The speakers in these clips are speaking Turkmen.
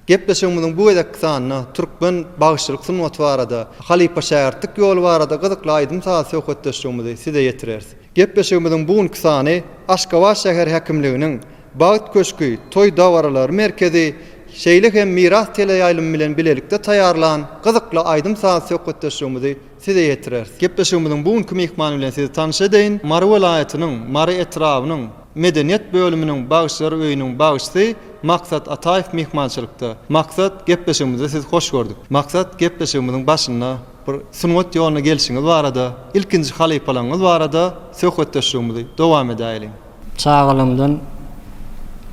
Gepleşigimiziň bu gezekki sanynda türkmen bagşyçylyk sungaty barada, halypa-şägirtlik ýoly barada gyzykly aýdym-saz söhbetdeşligimizi size ýetireris. Gepleşigimiziň bu günki sany Aşgabat şäher häkimliginiň Bagt köşgi toý dabaralary merkezi, şeýle hem Miras teleýaýlymy bilen bilelikde taýýarlan gyzykly aýdym-saz söhbetdeşligimizi size ýetireris. Gepleşigimiziň bu günki myhmany bilen sizi tanyş edeýin, Mary welaýatynyň Mary etrabynyň Medeniýet bölüminiň Bagşylar öýüniň bagşysy Maksat Ataýew myhmançylykda. Maksat, gepleşigimizde sizi hoş gördük. Maksat, gepleşigimiziň başynda bir sungat ýoluna gelşiňiz barada, ilkinji halypalaryňyz barada söhbetdeşligimizi dowam edäýeliň. Çagalygymdan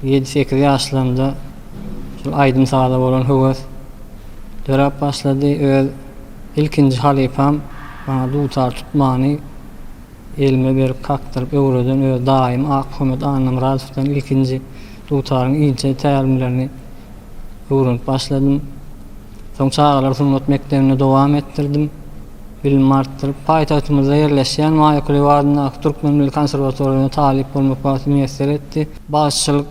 ýedi-sekiz ýaşlarymda şol aýdym-saza bolan höwes döräp başlady. Öz ilkinji halypam maňa dutar tutmany elime berip kakdyryp öwreden öz daýym Akmuhammet Annamyradowdan ilkinji dutaryň inçe tälimlerini öwrenip başladym. Soň çagalar sungat mekdebinde dowam etdirdim. Bilimimi artdyryp, paýtagtymyzda ýerleşýän Maýa Kulyýewa adyndaky Türkmen milli konserwatoriýasynda talyp bolmak bagty miýesser etdi. Bagşyçylyk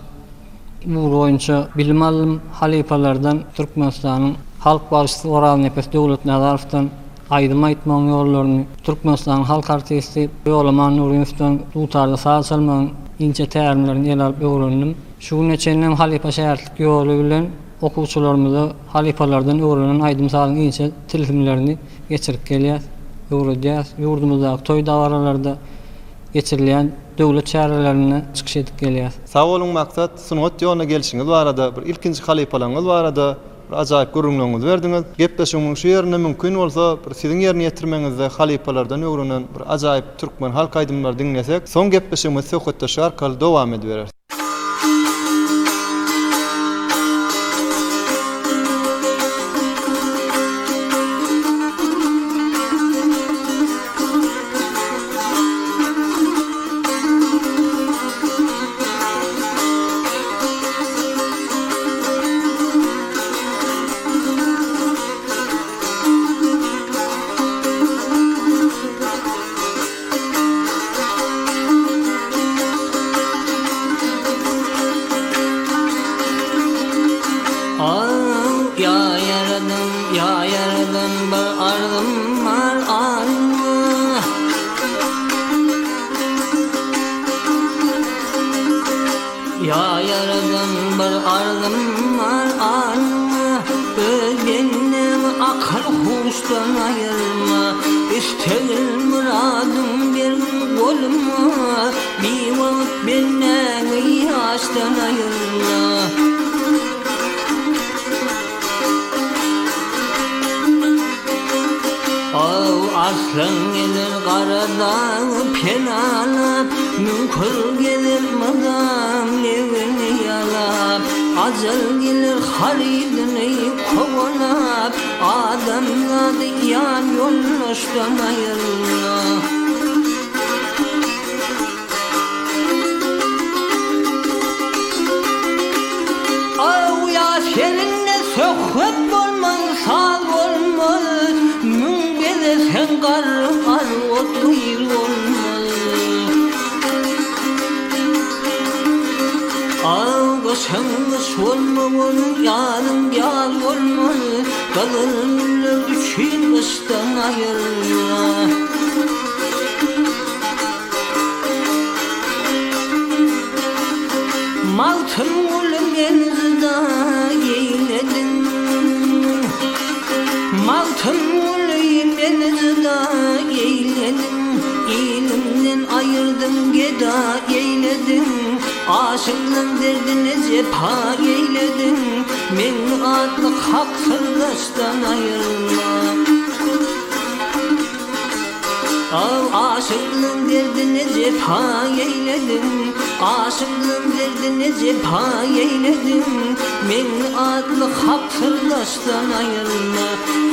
ugry boýunça bilim aldym. Halypalardan Türkmenistanyň halk bagşysy Oraznepes Döwletnazarowdan aýdym aýtmagyň ýollaryny, Türkmenistanyň halk artisti Ýolaman Nurymowdan dutarda saz çalmagyň inçe tärimlerini ele alyp öwrendim. Şu güne çenli hem halypa-şägirtlik ýoly bilen okuwçylarymyza halypalardan öwrenen aýdym-sazyň inçe tilsimlerini geçirip gelýäs, öwredýäs. Ýurdumyzdaky toý-dabaralarda, geçirilýän döwlet çärelerinde çykyş edip gelýäs. Sag boluň Maksat, sungat ýoluna gelşiňiz barada, bir ilkinji halypalaryňyz barada bir ajaýyp gürrüňleriňizi berdiňiz. Gepleşigimiň şu ýerinde mümkin bolsa bir siziň ýerine ýetirmegiňizde halypalardan öwrenen bir ajaýyp türkmen halk aýdymlary diňlesek, soň gepleşigimizi söhbetdeşlik arkaly dowam edibereris. Ýa Ýaradan, ýa Ýaradan bir arzym bar alma. Ýa Ýaradan bir arzym bar alma, Öz bendäňi akyl-huşdan aýyrma, Istegil myradym bergin goluma, Biwagt bendäňi ýaşdan aýyrma. Aw arslan geler gara dagy penalap, Müňkür geler mydam lebini ýalap, Ajal geler harydyny kowalap, Adamzady ýan ýoldaşdan aýyrma. Aw ýa serinde söhbet bolmaz, saz bolmaz, Müň gezeseň garry arwah gyz bolmaz. Aw gyşyň gyş bolmagan, ýazyň ýaz bolmaz, Gyzyl güller üçin gyşdan aýyrma. Magtymguly meni jyda eýlediň Magtymguly meni jyda eýlediň Ilimden aýyrdyň geda eýlediň Aşyklaň derdine jepa eýlediň Meňli atly hak syrdaşdan aýyrma. Aw aşyklyň derdine jepa eýlediň, Aşyklyň derdine jepa eýlediň, Meňli atly hak syrdaşdan aýyrma,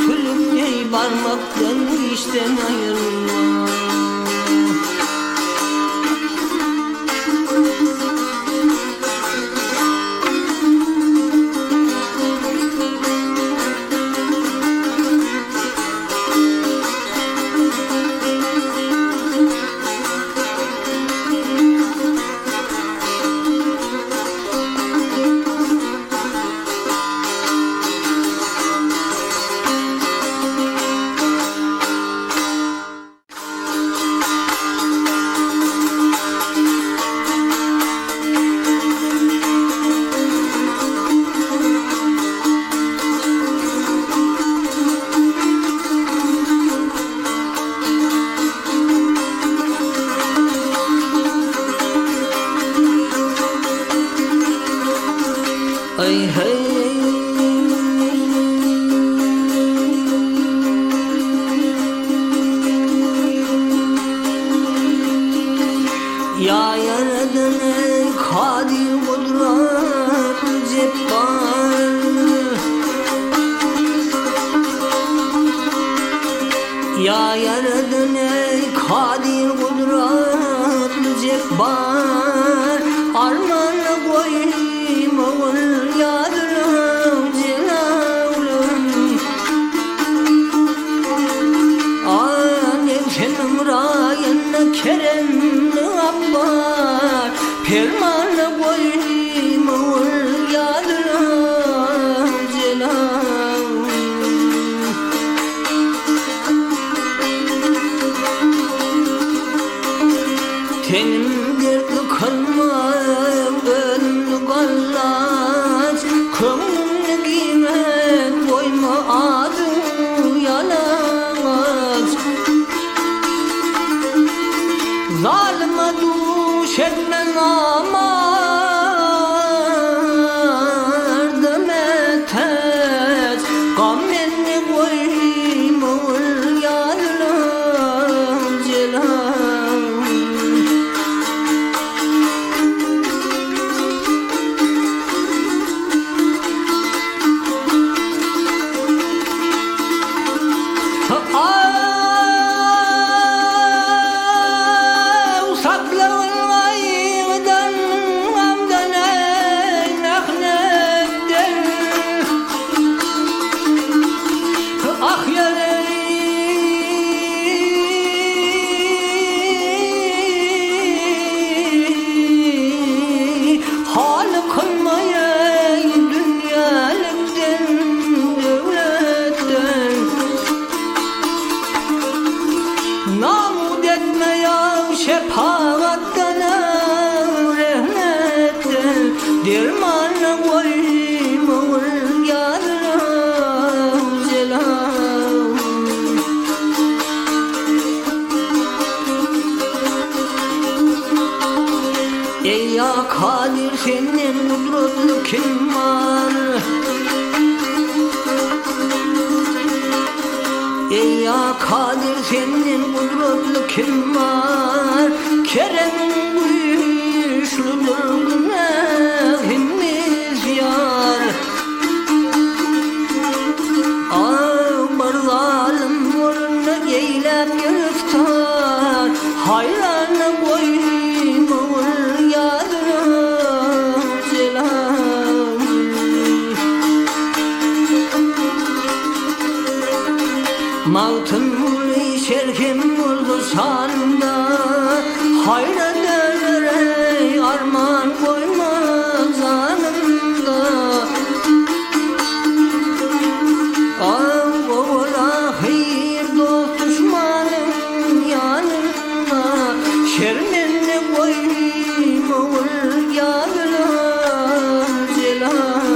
Sülük deý barmakdan işden aýyrma. Aý heý. Ýa Ýaradan eý Kadyr Gudratly Jepbar. Ýa Ýaradan eý Kadyr Gudratly Jepbar. Armana goýmagyn ýadyryň jelawlyn. A nebsimiň raýynda keremli Gapbar, Permana goýmagyn ýadyryň jelawlyn. Tenim dertli kylma, ölümli gallaç, Köňlümni giňet goýma ady ýalaňaç. Zalyma duş etme namarda mätäç, Gam mende goýma ol ýazylan jelal. Aw, saklagyn gaýgydan, gamdan eý, mähnetden. Ah, ýar eý! Haly kylmaý eý, dünýälikden, döwletden. Namut etme ýa şepagatdan, rehmetden, Dermanyny goýmagyn ýazylan jelal. Eý ýa Kadyr senden gudratly kim bar? Eý ýa Kadyr senden gudratly kim bar? Keremiň güýçlüdir günähimiz ýar. Ah bir zalym bolanda eýläp giriftar, Haýrana goýmagyn ýazylan jelal. Magtymguly şerhem bolsa şanynda, Haýra döner eý arman goýma janymda. Aw owal-ahyr dost-duşmanyň ýanynda, Şermende goýmagyn ýazylan jelal.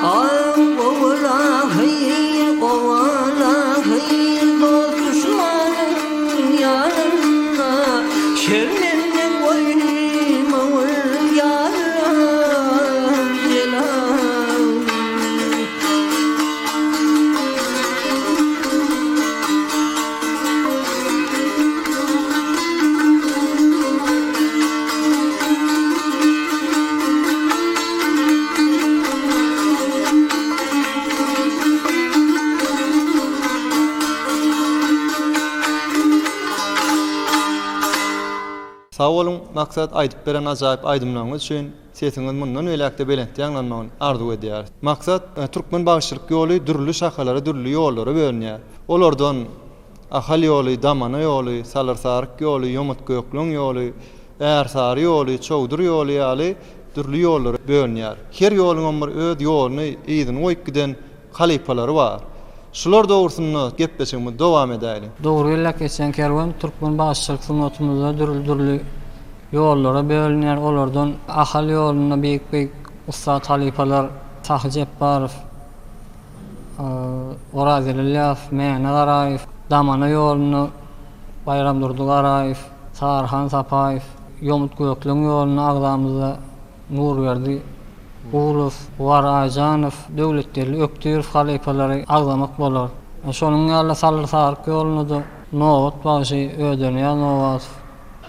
Aw owal-ahyr, owal-ahyr dost-duşmanyň ýanynda, Şermende goýmagyn ýazylan jelal. Sag boluň Maksat aýdyp beren ajaýyp aýdymlaryňyz üçin sesiňiz mundan beýläkde belentde ýaňlanmagyny arzuw edýäris. Maksat türkmen bagşylyk ýoly dürli şahalara dürli ýollara bölünýär. Olardan Ahal ýoly, Damana ýoly, Salyr-Saryk ýoly, Ýomut-Gökleň ýoly, Ärsary ýoly, Çowdur ýoly ýaly dürli ýollara bölünýär. Her ýoluňam bir öz ýoluny, yzyny goýup giden halypalary bar. Şular dogrusynda gepleşigimizi dowam edäýliň. Dogry belläp geçýän kerwen türkmen bagşyçylyk sungatymyzda dürli-dürli ýollara bölünýär. Olardan Ahal ýolunda beýik-beýik ussat halypalar Sahy Jepbarow, Oraz Ylýasow, Mäne Garaýew, Damana ýolunda. Baýramdurdy Garaýew, Saryhan Sapaýew, Ýomut Gökleň ýolunda agzamyzda Nurberdi Gulow, Guwar Aýjanow, Döwletgeldi Ökdirow halypalary agzamak bolar. Şonuň ýaly-da Salyr Saryk ýolunda-da Nobat bagşy, Ödenyýaz Nobatow,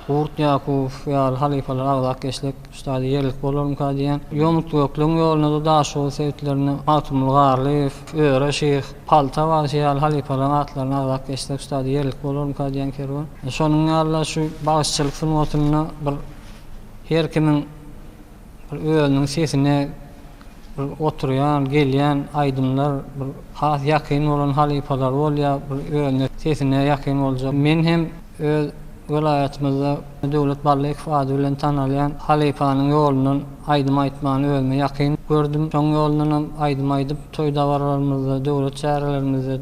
Gurt Ýakubow ýaly halypalary agzap geçsek, şu taýda ýerlik bolarmyka diýýän. Ýomut Gökleň ýolunda-da Daşoguz sebitlerinde Magtymguly Garlyýew, Öre şyh, Palta bagşy ýaly halypalaryň atlaryny agzap geçsek, şu taýda ýerlik bolarmyka diýýän Kerwen. Şonuň ýaly-da şu bagşyçylyk sungatynda bir her kimiň bir özüniň sesine bir oturýan, gelýän aýdymlar bir has ýakyn bolan halypalary bolýar, bir özüne sesine ýakyn boljak. Men hem öz welaýatymyzda Döwlet Ballykow ady bilen tanalýan halypanyň ýolundan aýdym aýtmany özüme ýakyn gördüm. Şoň ýolundanam aýdym aýdyp, toý-dabaralarymyzda, döwlet çärelerimizde,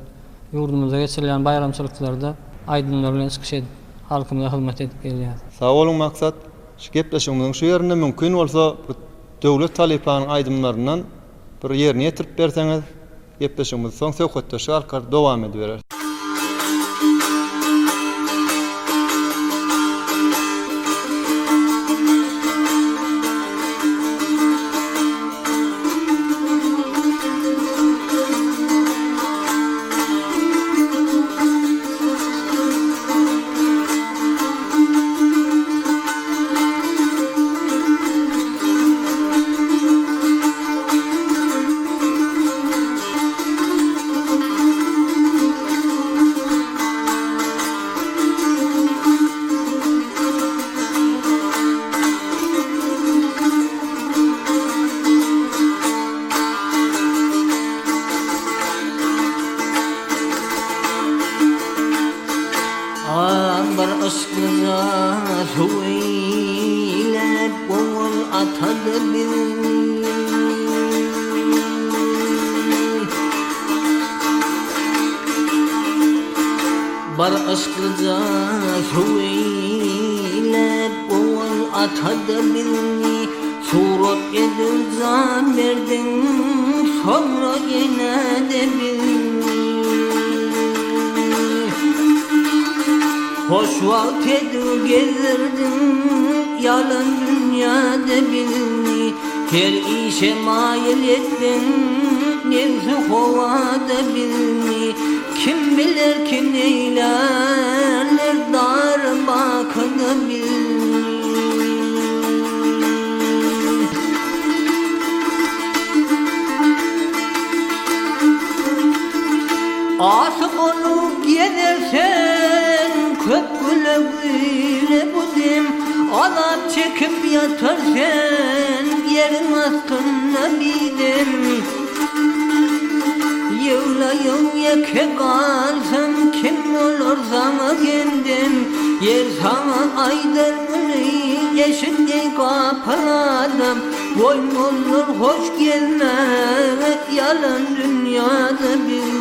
ýurdumyzda geçirilýän baýramçylyklarda aýdymlar bilen çykyş edip, halkymyza hyzmat edip gelýäris. Sag boluň Maksat. Şu gepleşigimiziň şu ýerinde mümkin bolsa bir Döwlet halypanyň aýdymlaryndan bir ýerine ýetirip berseňiz gepleşigimizi soň söhbetdeşlik arkaly dowam edibereris. Bir yşklyja suw eýläp gowul atady bizni. Bir yşklyja suw eýläp gowul atady bizni. Surat edip jan berdiň soňra ýene-de bizni. Hoş wagt edip gezdirdiň ýalan dünýäde bizni. Her işe maýyl etdiň nebsi howada bizni. Kim biler ki neýlärler dar bakyda bizni. Asy bolup gezersen köp güle güle bu dem Azap çekip ýatar sen ýeriň astynda bidem Ýyglaýyň ýeke galsaň kim bolar saňa hemdem Ýer saňa aýdar muny eşit eý gapyl adam Goýmazlar hoş gezmäge ýalan dünýäde bizi.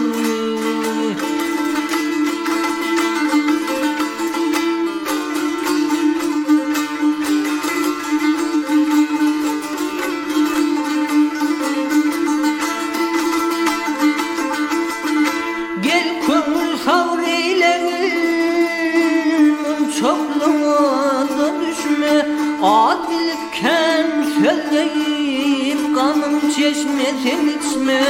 Gel köňül sabr eýlegil, munçaklyga-da düşme, Az bilip kän sözleýip, gamyň çeşmesin içme.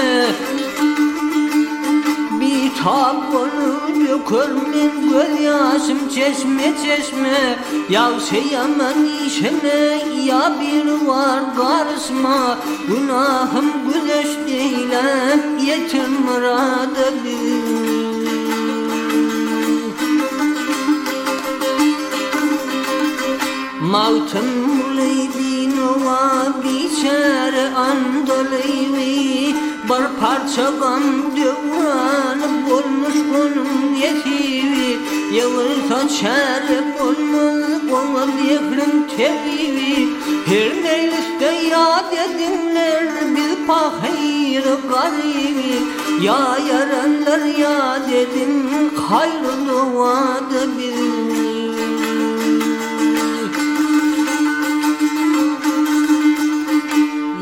Bitap bolup döker men gözýaşym çeşme-çeşme, Ýagşy-ýaman işime ýa biribar garyşma, Günahym güzeşt eýläp ýetir myrada bizni. Magtymguly binowa biçäre Andalyby Bir parça gam döwrany bolmuş onuň nesibi Ýygylsa çäre bolmaz oňa zähriň tebibi Her mejlisde ýat ediňler biz pahyry garyby Ýa ýaranlar ýat ediň haýry dowada bizni.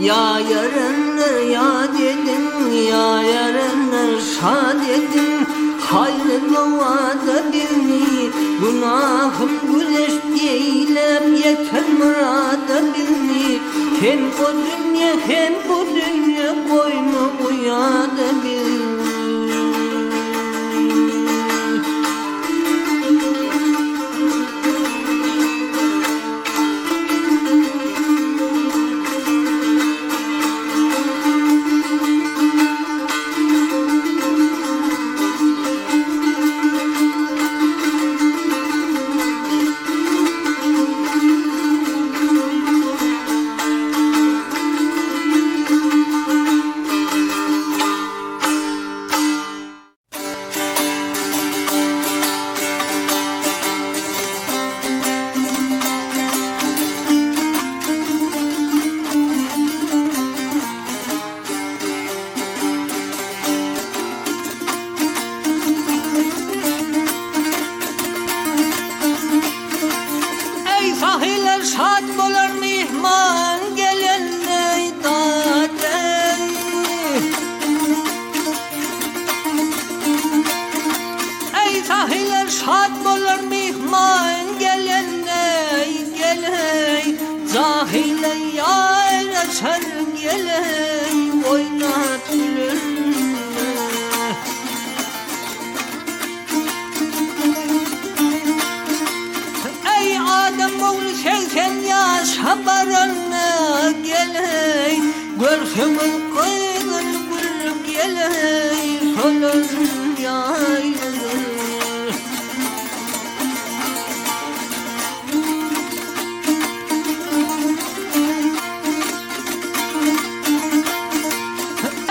Ýa ýaranlar ýat ediň, ýa ýaranlar şat ediň, Haýry dowada bizni. Günahym güzeşt eýläp ýeter myrada bizni, Hem o dünýe hem bu dünýe goýma uýada bizni. Eý sahylar şat bolar myhman gelende dat eý. Eý sahylar şat bolar myhman gelende geleý. Jahyle ýaraşar geleý oýnat gülende. Eý adam ogly 80 ýaşa baranda geleý, Görseňiz gyzyl gül geleý, solan ýaýladyr.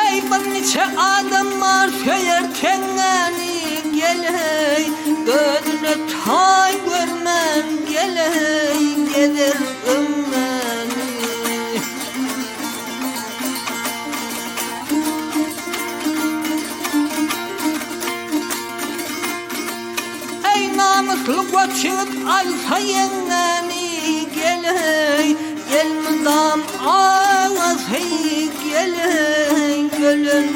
Eý bir niçe adam bar söýer teňňäni geleý, Özüne taý görmän geleý, gezer öňňäni. Eý namysly goç ýigit alsa ýeňňäni geleý, Elmydam agasy geleý, ölen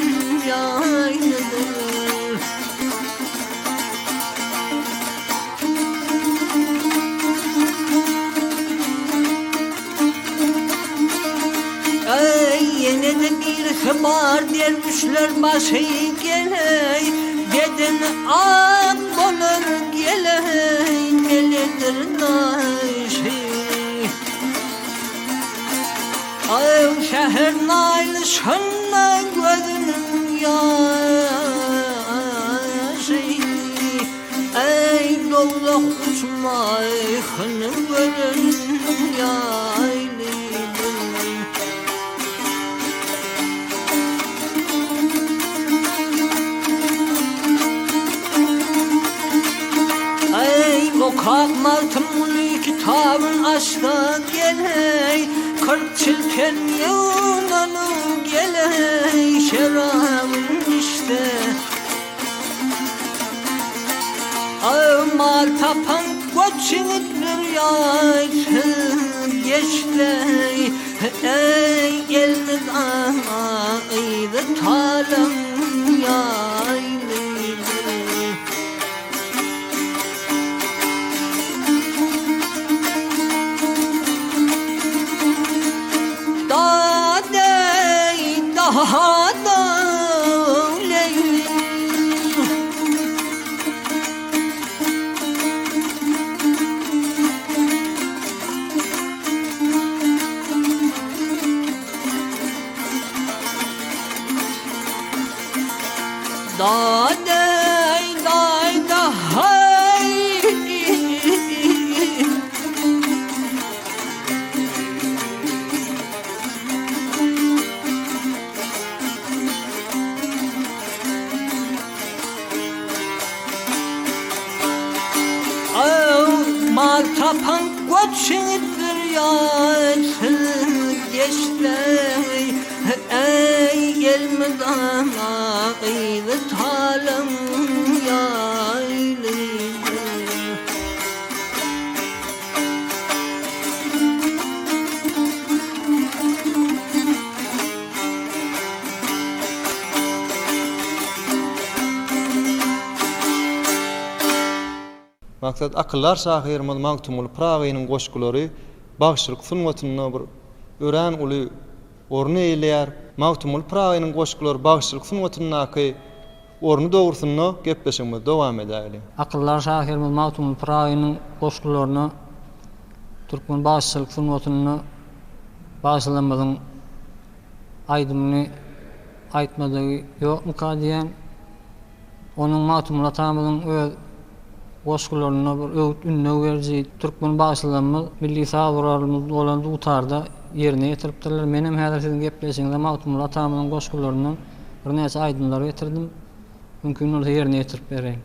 ýaýlydyr. Eý, ýene-de birisi bar derwüşler başy geleý, Bedeni ak bolar geleý, meledir daşy. Eý, şäher naýlyşynda gözüniň ýaşy. Eý, dowzah uçmahyny gören ýaýlydyr. Eý, okap Magtymguly kitabyn açsa geleý, 40 çilten ýygnanyp geleý, şerabyn içse. Aý, mal tapan goç ýigitler ýaýsyn geçse, Eý, elmydama yzy talaň ýaýlydyr. Da-deý, da-da-leý. Da-deý, daý, da-haý. Aw, mal tapan goç ýigitdir ýaşy geçse, Eý, elmydama yzy talaň ýaýlydyr. Maksat akyldar şahyrymyz Magtymguly Pyragynyň goşgulary bagşylyk sungatynda bir örän uly orun eýeleýär. Magtymguly Pyragynyň goşgulary bagşylyk sungatyndaky orny dogrusynda gepleşigimizi dowam edäýeliň. Akyldar şahyrymyz Magtymguly Pyragynyň goşgularyna türkmen bagşyçylyk sungatynda bagşylarymyzyň aýdymyny aýtmadygy ýokmuka diýýän. Onuň Magtymguly atamyzyň öz goşgularynda bir öwüt-ündew beriji türkmen bagşylarymyz milli saz guralymyz bolan dutarda ýerine ýetiripdirler. Menem häzir siziň gepleşigiňize Magtymguly atamyzyň goşgularyndan birnäçe aýdymlary getirdim. Mümkin bolsa ýerine ýetirip bereýin.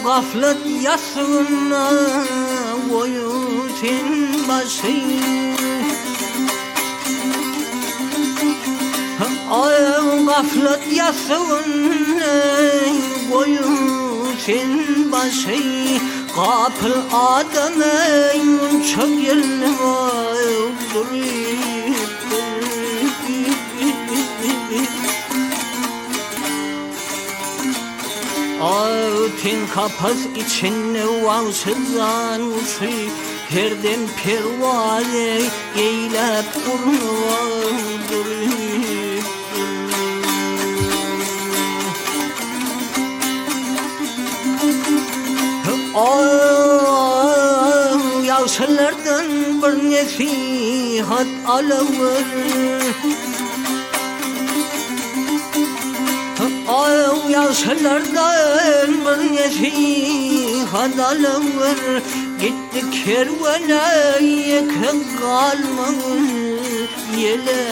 Gaflat ýassygynda goýup sen başy Gaflat ýassygynda goýup sen başy Gapyl adamy munça gelip durypdyr. Altyn kapas içinde wagşy jan guşy Her dem perwaz eýläp urnup durypdyr. Ýagşylardan bir nesihat alawer. Ýagşylardan bir nesihat alawer, Gitdi kerwene ýeke galmagyn ýele.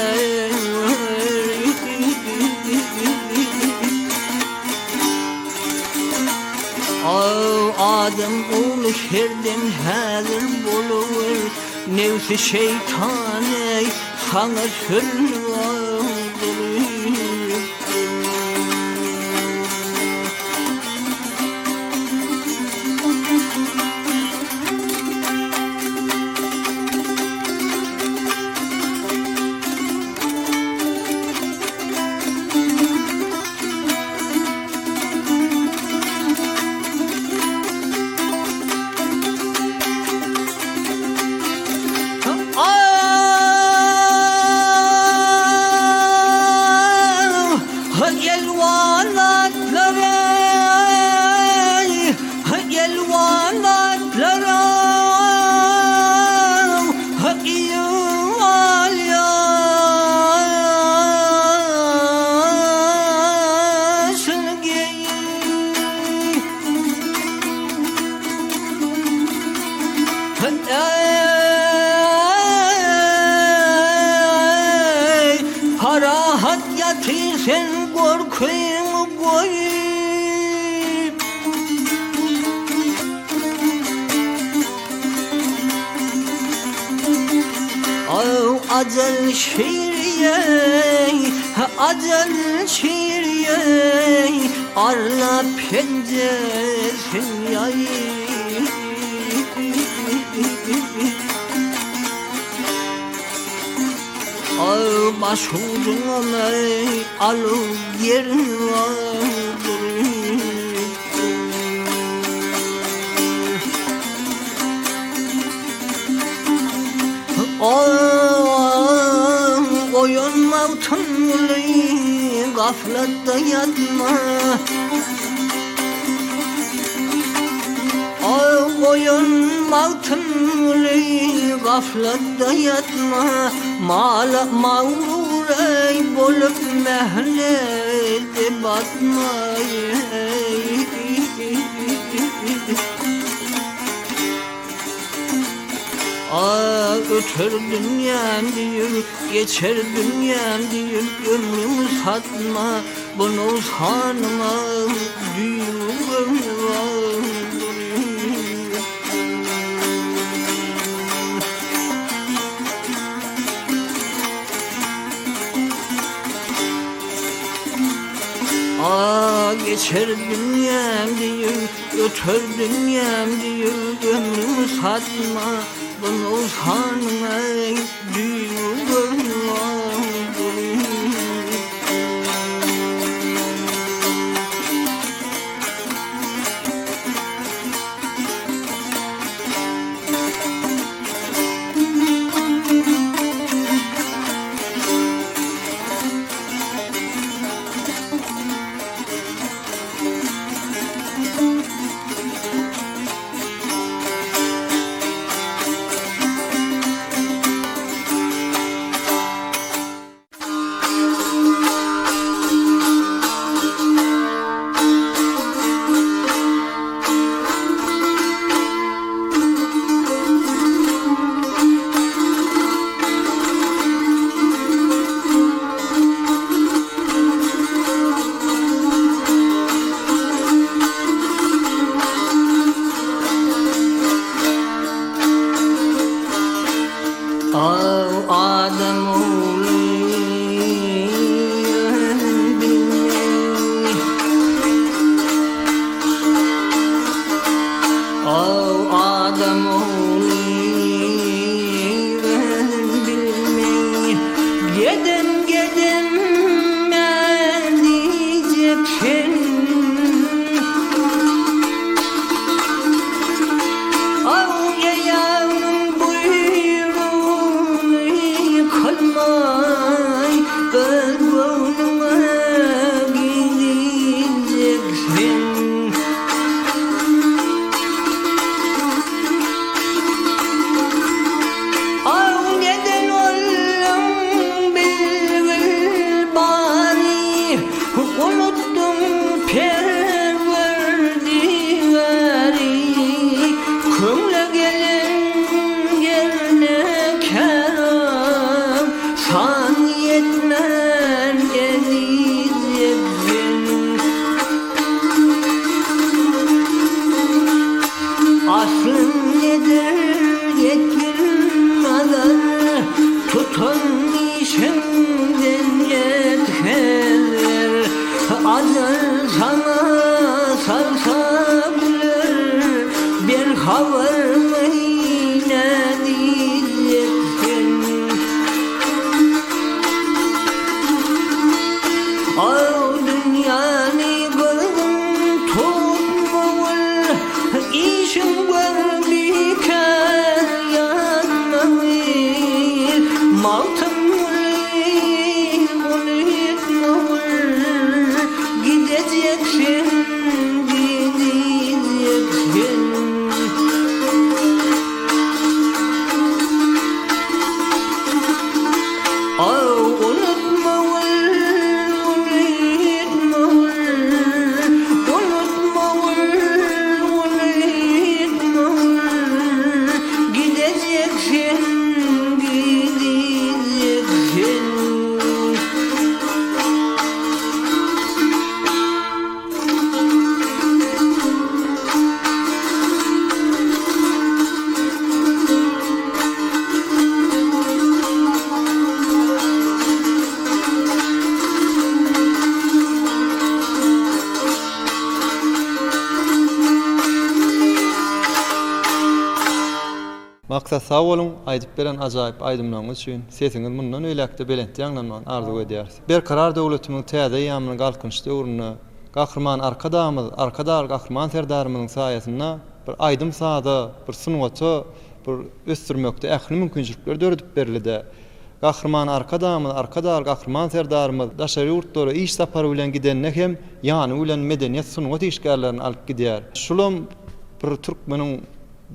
Adam ogly her dem häzir bolawer, Nebsi şeýtan eý, saňa sürünip durypdyr. Elwan atlara, elwan atlara, Ýaşyl geýip. Eý, parahat ýatyr sen gorkyňy goýup. Ajal şiriýeý, ajal şiriýeý, Arla penjesin ýaýyp. Baş ujuňa alyp ýerin Oýan Magtymguly, gaflatda ýatma. Oýan Magtymguly, gaflatda ýatma. Mala magrur eý bolup mähnete batma. Ah, öter dünýäm diýip, geçer dünýäm diýip, ömrüňi satma bu nowsanyňa, düýbi görnüp dur. Ah, geçer dünýäm diýip, öter dünýäm diýip, ömrüňi satma bu nowsanyňa, düýbi görnüp dur. Aw adam ogly bilmez. Aw adam ogly bilmez. Gedem gedem nädijek sen. Awliýanyň buýrugyny kylmaý, öz göwnüňe gidijek sen. Aw neden olduň bilbil bary, Unutdyň Perwerdigary, Köňle gelen gerne käram, San ýetmän ezizek sen. Aslyň nedir ýetgin nazar, Tutan işiňden et hezer. Ajal saňa salsa güler, Bir habarmy nädijek sen. Aw dünýäni gyzgyn tutmagyn, Işiň gör bikär ýatmagyn. Magtymguly unutmagyn, Gidejeksin, gidejeksin. Aw unutmagyn, unutmagyn, Unutmagyn, unutmagyn, Gidejeksin, gidejeksin. Maksat sag boluň aýdyp beren ajaýyp aýdymlaryňyz üçin sesiňiz mundan beýläkde belentde ýaňlanmagyny arzuw edýäris. Berkarar döwletimiziň täze eýýamynyň Galkynyş döwründe Gahryman Arkadagymyz, Arkadagly Gahryman Serdarymyzyň saýasynda bir aýdym-saza, bir sungata bir ösdürmekde ähli mümkinçilikler döredip berildi. Gahryman Arkadagymyz, Arkadagly Gahryman Serdarymyz daşary ýurtlara iş sapary bilen gidende hem ýany bilen medeniýet, sungat işgärlerini alyp gidýär. Şulam bir türkmeniň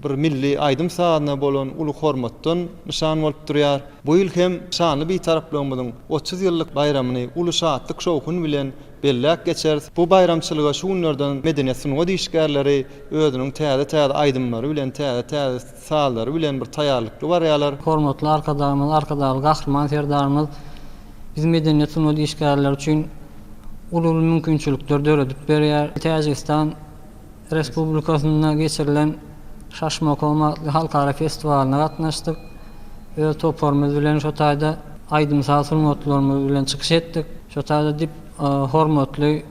bir milli aýdym-sazyna bolan uly hormatdan nyşan bolup durýar. Bu ýyl hem şanly Bitaraplygymyzyň 30 ýyllyk baýramyny uly şatlyk-şowhun bilen. belläp geçeris. Bu baýramçylyga şu günlerden medeniýet-sungat işgärleri özüniň täze-täze aýdymlary bilen, täze-täze sazlary bilen bir taýýarlykly barýarlar. Hormatly Arkadagymyz, Arkadagly Gahryman Serdarymyz biz medeniýet-sungat işgärleri üçin uly-uly mümkinçilikler döredip berýär. Täjigistan Respublikasynda geçirilen Şaşmakom atly halkara festiwalyna gatnaşdyk. Öz toparymyz bilen şo taýda aýdym-saz sungatlarymyz bilen çykyş etdik. Şo taýda dip hormatly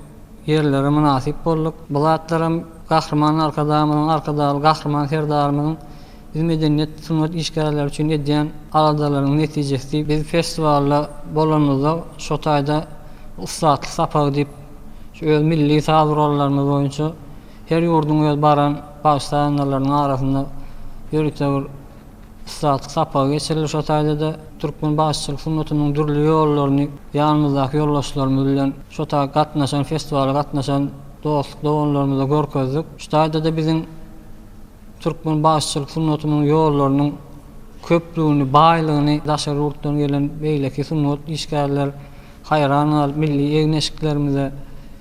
ýerlere mynasyp bolduk. Bu zatlaram Gahryman Arkadagymyzyň, Arkadagly Gahryman Serdarymyzyň biz medeniýet, sungat işgärleri üçin edýän aladalarynyň netijesi. Biz festiwalda bolanymyzda şo taýda ussatlyk sapagy diýip, şu öz milli saz gurallarymyz boýunça her ýurduň öz baran bagşy-sazandalarynyň arasynda ýörite bir ussatlyk sapagy geçirildi. Şo taýda-da türkmen bagşyçylyk sungatynyň dürli ýollaryny ýanymyzdaky ýoldaşlarymyz bilen şo taý gatnaşan, festiwala gatnaşan dostluk doganlarymyza görkezdik. Şu taýda-da biziň türkmen bagşyçylyk sungatynyň ýollarynyň köplügini, baýlygyny daşary ýurtdan gelen beýleki sungat işgärler haýran galyp, milli egin-eşiklerimize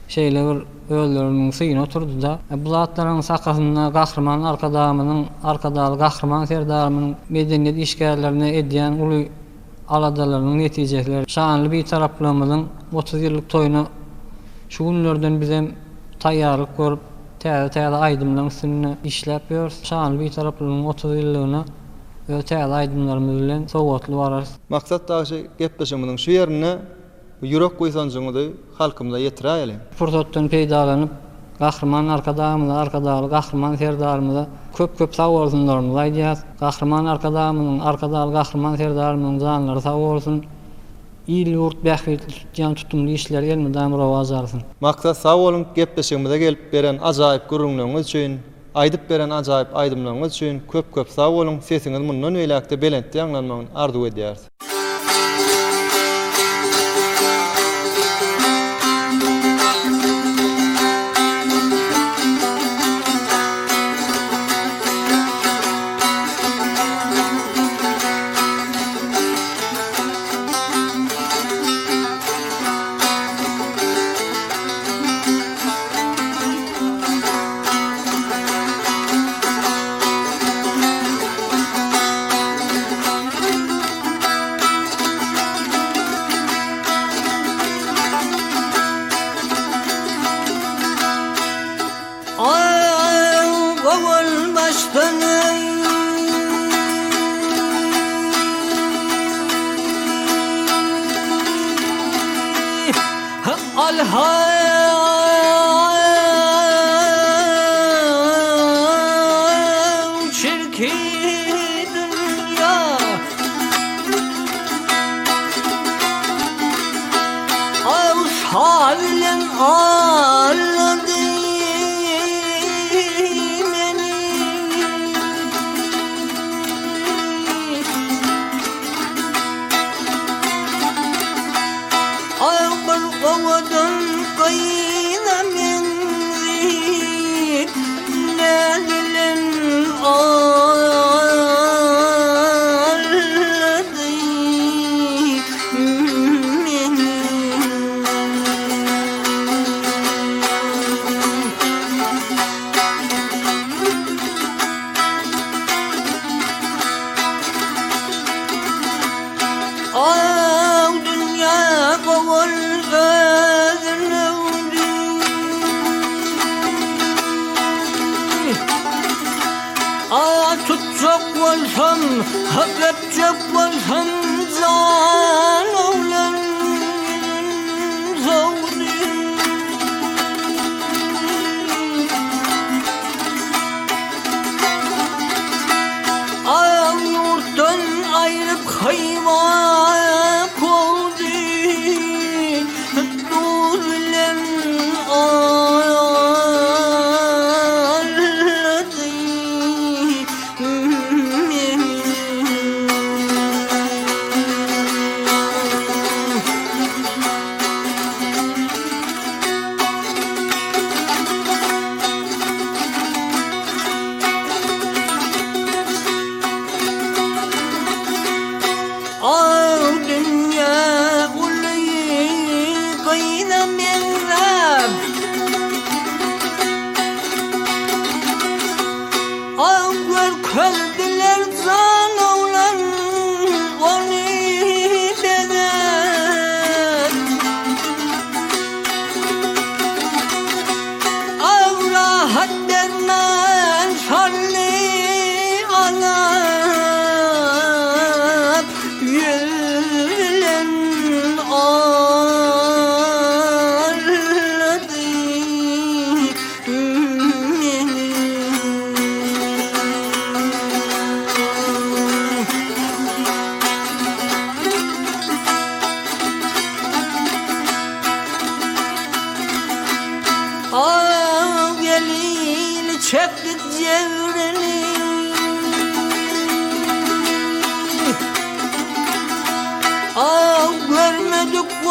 şeýle bir özleriniň syny oturdy-da. Bu zatlaryň sakasynda Gahryman Arkadagymyzyň, Arkadagly Gahryman Serdarymyzyň medeniýet işgärlerine edýän uly aladalarynyň netijesidir. Şanly Bitaraplygymyzyň 30 ýyllyk toýuna şu günlerden bizem taýýarlyk görüp, täze-täze aýdymlaryň üstünde işläp ýörüs. Şanly Bitaraplygyň 30 ýyllygyna öz täze aýdymlarymyz bilen sowgatly bararys. Maksat bagşy gepleşigimiziň şu ýerinde bu ýürek buýsanjyňyzy halkymyza ýetiräýeliň. Pursatdan peýdalanyp, Gahryman Arkadagymyza, Arkadagly Gahryman Serdarymyza köp-köp sag bolsunlarymyzy aýdýas. Gahryman Arkadagymyzyň, Arkadagly Gahryman Serdarymyzyň janlary sag bolsun! Il-ýurt bähbitli tutýan tutumly işleri elmydam rowaç alsyn! Maksat sag boluň gepleşigimize gelip beren ajaýyp gürrüňleriňiz üçin, aýdyp beren ajaýyp aýdymlaryňyz üçin köp köp sag boluň sesiňiz mundan beýläkde belentde ýaňlanmagyny arzuw edýäris. Owal başdan Al çirkin dünya Avsalın aldı meni Agyr owadan gyza meňzip, Näzilen aldy meni. Aw dünýä gowul özün öwdi. A tutjak bolsam, öpjek bolsam jan oglan sowdy. Aw ýurtdan aýryp Hywa kowdy, Duz bilen aldy meni.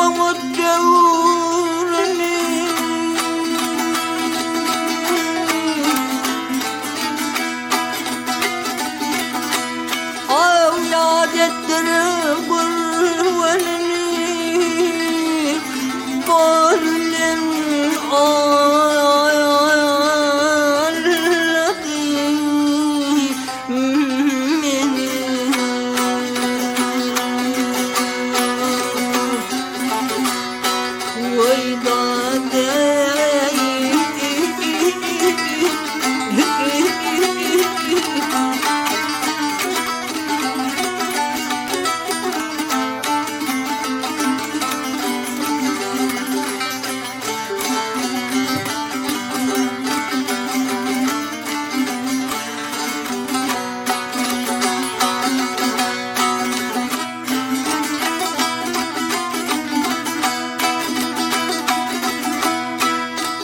oňat döwrüni. Aw ýat etdirip gürgenini, Boluň alady meni. Weý dadeý.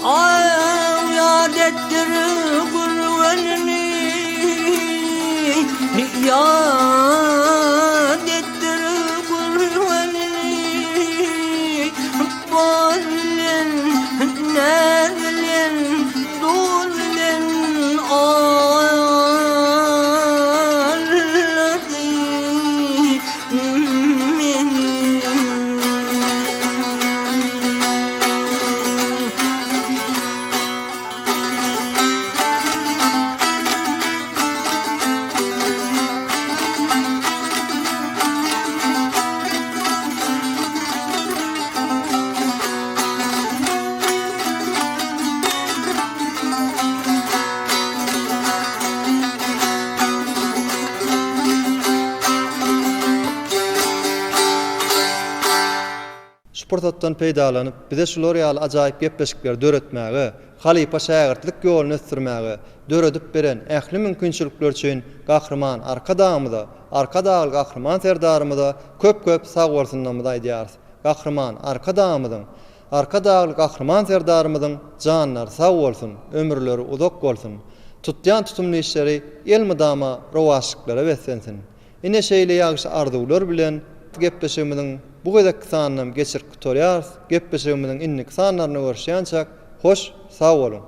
Aw ýat etdir gürgenini, Ýat etdir gürgenini, Bal bilen, näz bilen, duz bilen aldady meni. Şu pursatdan peýdalanyp, bize şular ýaly ajaýyp gepleşikleri döretmäge, halypa-şägirtlik ýoluny ösdürmäge döredip beren ähli mümkinçilikler üçin Gahryman Arkadagymyza, Arkadagly Gahryman Serdarymyza köp-köp sagbolsunlarymyzy aýdýarys. Gahryman Arkadagymyzyň, Arkadagly Gahryman Serdarymyzyň janlary sag bolsun, ömürleri uzak bolsun! Tutýan tutumly işleri elmydama rowaçlyklara beslensin! Ine şeýle ýagşy arzuwlar bilen gepleşigimiziň bu gezekki sanynam geçirip gutarýarys. Gepleşigimiziň indiki sanlarynda görüşýänçäk hoş sag boluň!